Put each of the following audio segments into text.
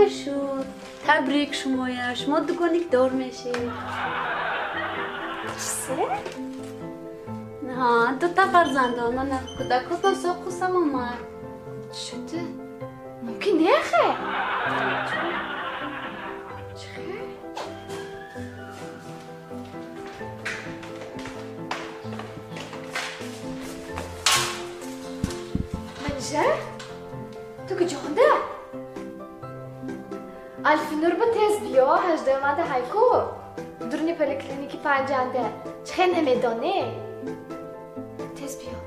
Хайр шуд. Табрик шумоя. Шумо дугоникдор мешед. Чисе? Ҳа, дута фарзандон. Мана кӯдакотон соқу саломат. Шуд. Мумкин не хе? Чихе? Манижа? Ту куҷонда? Алфинур ба тез биё, ҳаждаҳумада ҳайку. Дурни поликлиники панҷанда. Чихе намедонӣ? Тез биё.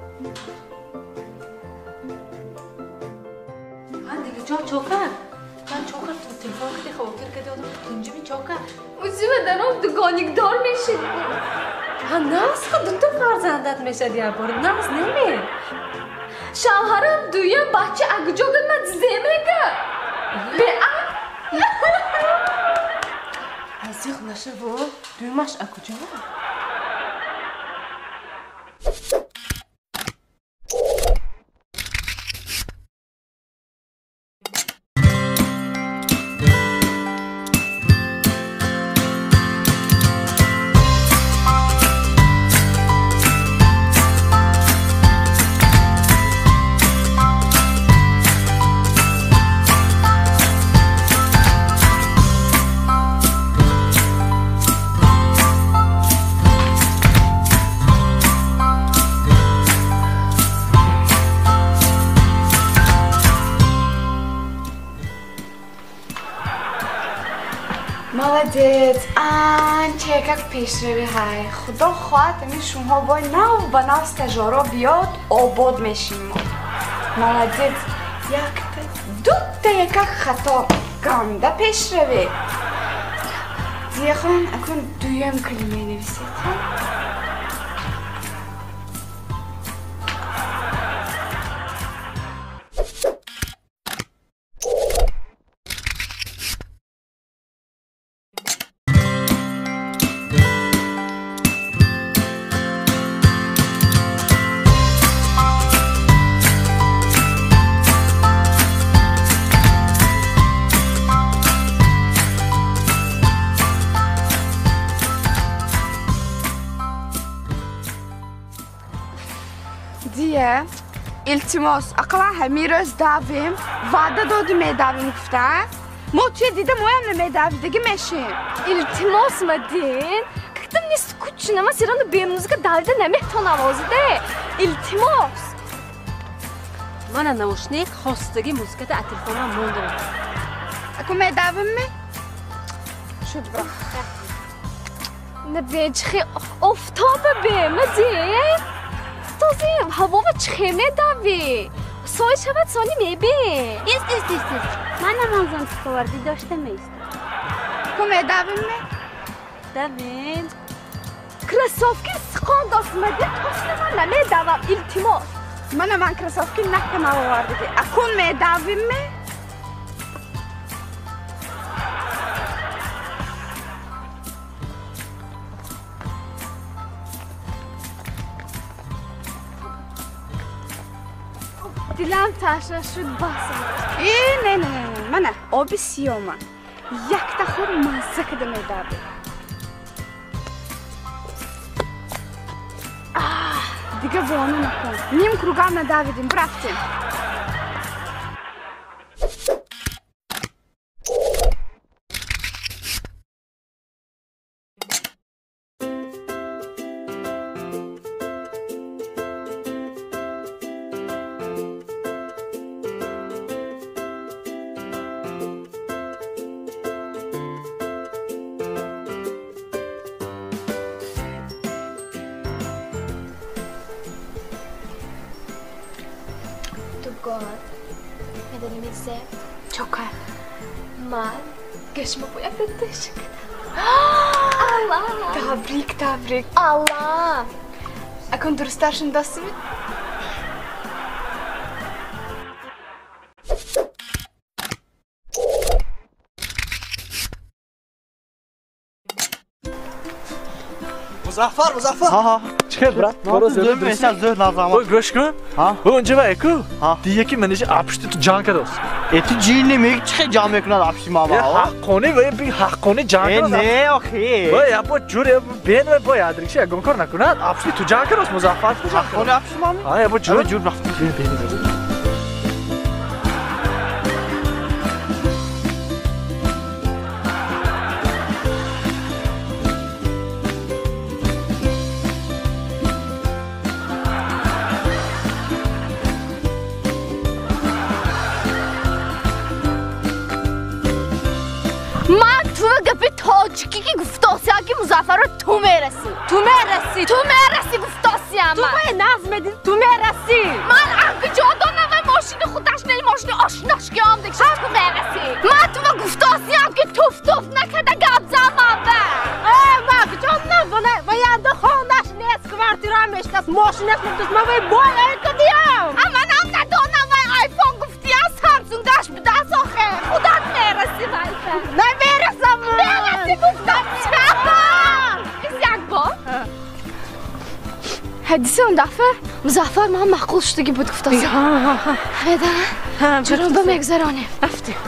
Дилҷон чокар. Ман чокар ту телефон кардӣ, хавотир кардӣ, одам тунҷими чокар. Узима даром дугоникдор мешид. Ҳа наз ха дута фарзандат мешад як бор. Наз неме? Шавҳарам дуюм бача акуҷо гад ман зе мега. Беақл. Азиқ нашаво, дуюмаш акуҷо? Молодец, анча якак пешравӣ ҳай. Худо хоҳад ҳамин шумоҳо бой нав ба нав стажёро биёд, обод мешем мо. Молодец, якта, дута якак хато ганда пешравӣ. Зияхон, акун дуюм калима нависед. Дия, илтимос, ақаллан ҳамин рӯз давем, ваъда доди медавем гуфта. Мо туя дида моям намедавидагӣ мешем. Илтимос, Мадин, как-то мне скучно, ман всё равно бе музыка давида наметонам озиде. Илтимос. Мана наушник хостагӣ музыката аз телефонам мондам. Аку медавем ме? Шуд бро. На бе чихе офтоба бе, Мадин. Този ҳавова чихе медавӣ? Сои шавад сони мебе. Ист, ист, ист, ист. Манам он зонтик овардӣ дошта меистам. Ку медавем ме? Давем. Кроссовки сиқон дост, Мадин, точно ман намедавам, илтимос. Мана ман кроссовки накама овардагӣ. Акун медавем ме? Дилам ташна шуд, басам. Э, не, не, не, мана оби сиёма. Якта хур мазза када медавӣ. Дига волна накун. Ним кругам надавидим, рафтем. Медонӣ мезе? Чокар. Ман гашма бояд дашкадам. Алла! Табрик, табрик. Алла! Акун дурусттар шунидастими? Музаффар, Музаффар. Ҳа, ҳа. Чӣ брат? Ой, гӯш кун. Унҷа ва эку. Дия ки манижа апшти ту ҷанг кардост. Э ту ҷин немеги чӣ хел ҷанг мекунад апшти ман? Ҳаққони ва би ҳаққони ҷанг кардост. Э не охи. Ва я бо ҷур я бен ва бо ядрикши ягон кор накунад. Апшти ту ҷанг кардост Музаффар ту ҷанг. Ҳаққони апшти ман? Ҳа, я бо ҷур. Ҷур рафт. Бен бен. Тоҷикӣ ки гуфтосиям ки Музаффарро ту мерасӣ. Ту мерасӣ. Ту мерасӣ гуфтосиям. Ту бое нағз медидӣ, ту мерасӣ. Ман куҷо донам вай мошини худаш не мошини ошнош ки омдик шуд ту мерасӣ. Ман туро гуфтосиям ки туф туф накарда гап зан ман ба. Э ман куҷо донам вай анда хонаш нест, квартира мешкаст, мошинаш нест, ман вай бой кардиям. А манам надонам вай айфон гуфтиям Самсунг даш будааст охе. Худат мерасӣ вай. Намерасам. Мерасӣ гуфтам. Як бор. Ҳадиси он дафъа Музаффар ман маъқул шудагӣ буд гуфтасам. Медонам. Чаро ба мегузаронем? Рафтем.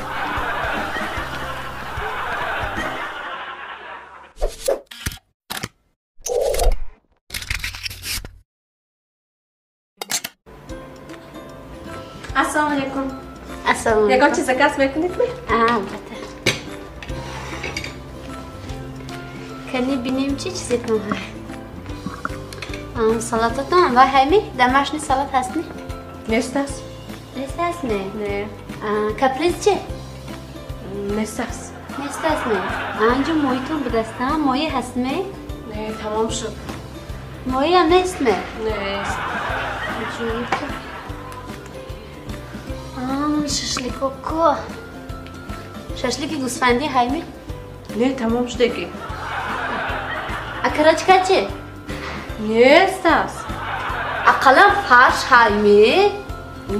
Ассалому алайкум. Ассалому алайкум. Ягон чиз заказ мекунед ми? Албатта. Кани бинем чӣ чизетон ҳай? Салататон вай ҳайми? Домашний салат ҳаст не? Нест аст. Нест аст не? Не. Каприз чӣ? Нест аст. Нест аст не? Анҷо моҳитон будаст, ҳа? Моҳӣ ҳаст ме? Не, тамом шуд. Моҳиам нест ме? Нест. Шашликоко. Шашлики гӯсфандӣ ҳайми? Не, тамом шудагӣ. А карачка чӣ? Нест аст. Ақаллан фарш ҳайми?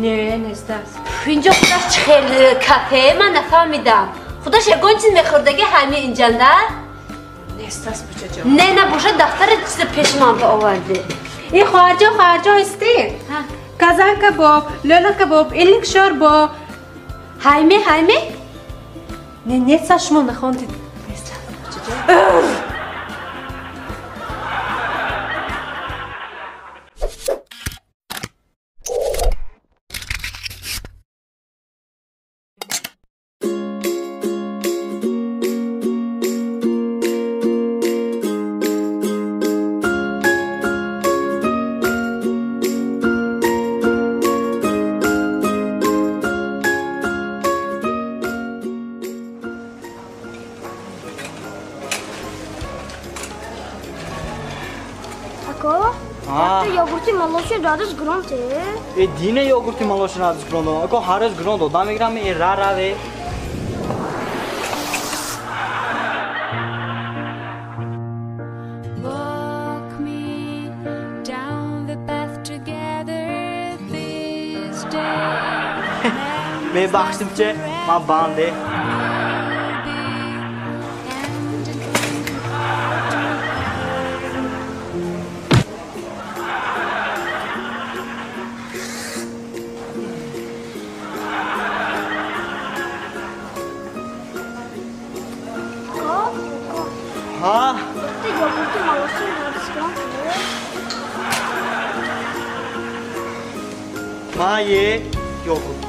Не, нест аст. Инҷо худаш чӣ хел кафе ман нафаҳмидам. Худаш ягон чиз мехӯрдагӣ ҳайми инҷанда? Нест аст бучаҷон. Не, набошад дафтари чиза пеши ман биовардӣ. Ин хоҳарҷон, хоҳарҷон истед. Казан кабоб, лӯла кабоб, элик шорбо. Ҳайми, ҳайми? Не, нест аст, шумо нахондед. Нест аст бучаҷон. Э дине йогурти малоши радис грон додам. Ако ҳар рӯз грон додам мегирам, э ра раве. Мебахшим че, ман банде. Мае йогурт.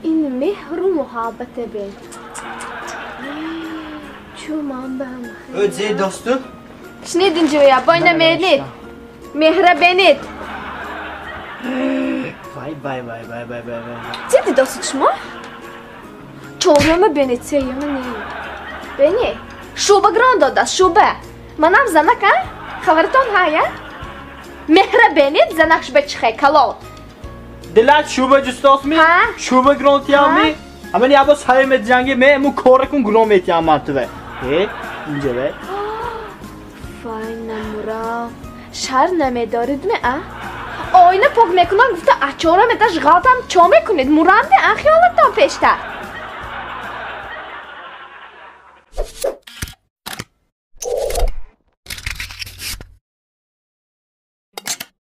Ин меҳру муҳаббате бен. Чу ман ба ҳам Ой, зе досту. Шунид инҷоя, бойна менид. Меҳра бенид. Вай, вай, вай, вай, вай, вай, вай. Чӣ дидосид шумо? Чорюма бенид, сеюма не. Бени, шуба гирон додааст, шуба. Манам занак, а? Хабаратон ҳая? Меҳра бенид, занак шуба чихе, калол. Дилат шуба ҷустосми? Ҳа? Шуба гирон тиямми? Амани ябо сай медиҷанги, ме му коракун гирон метиям ман туве. Э, инҷа ве. Вай, намурав. Шар намедорид ме, а? Оина пок мекунам гуфта ачора меташ ғалтам чо мекунед? Мурамде, а хиёлатон пештар?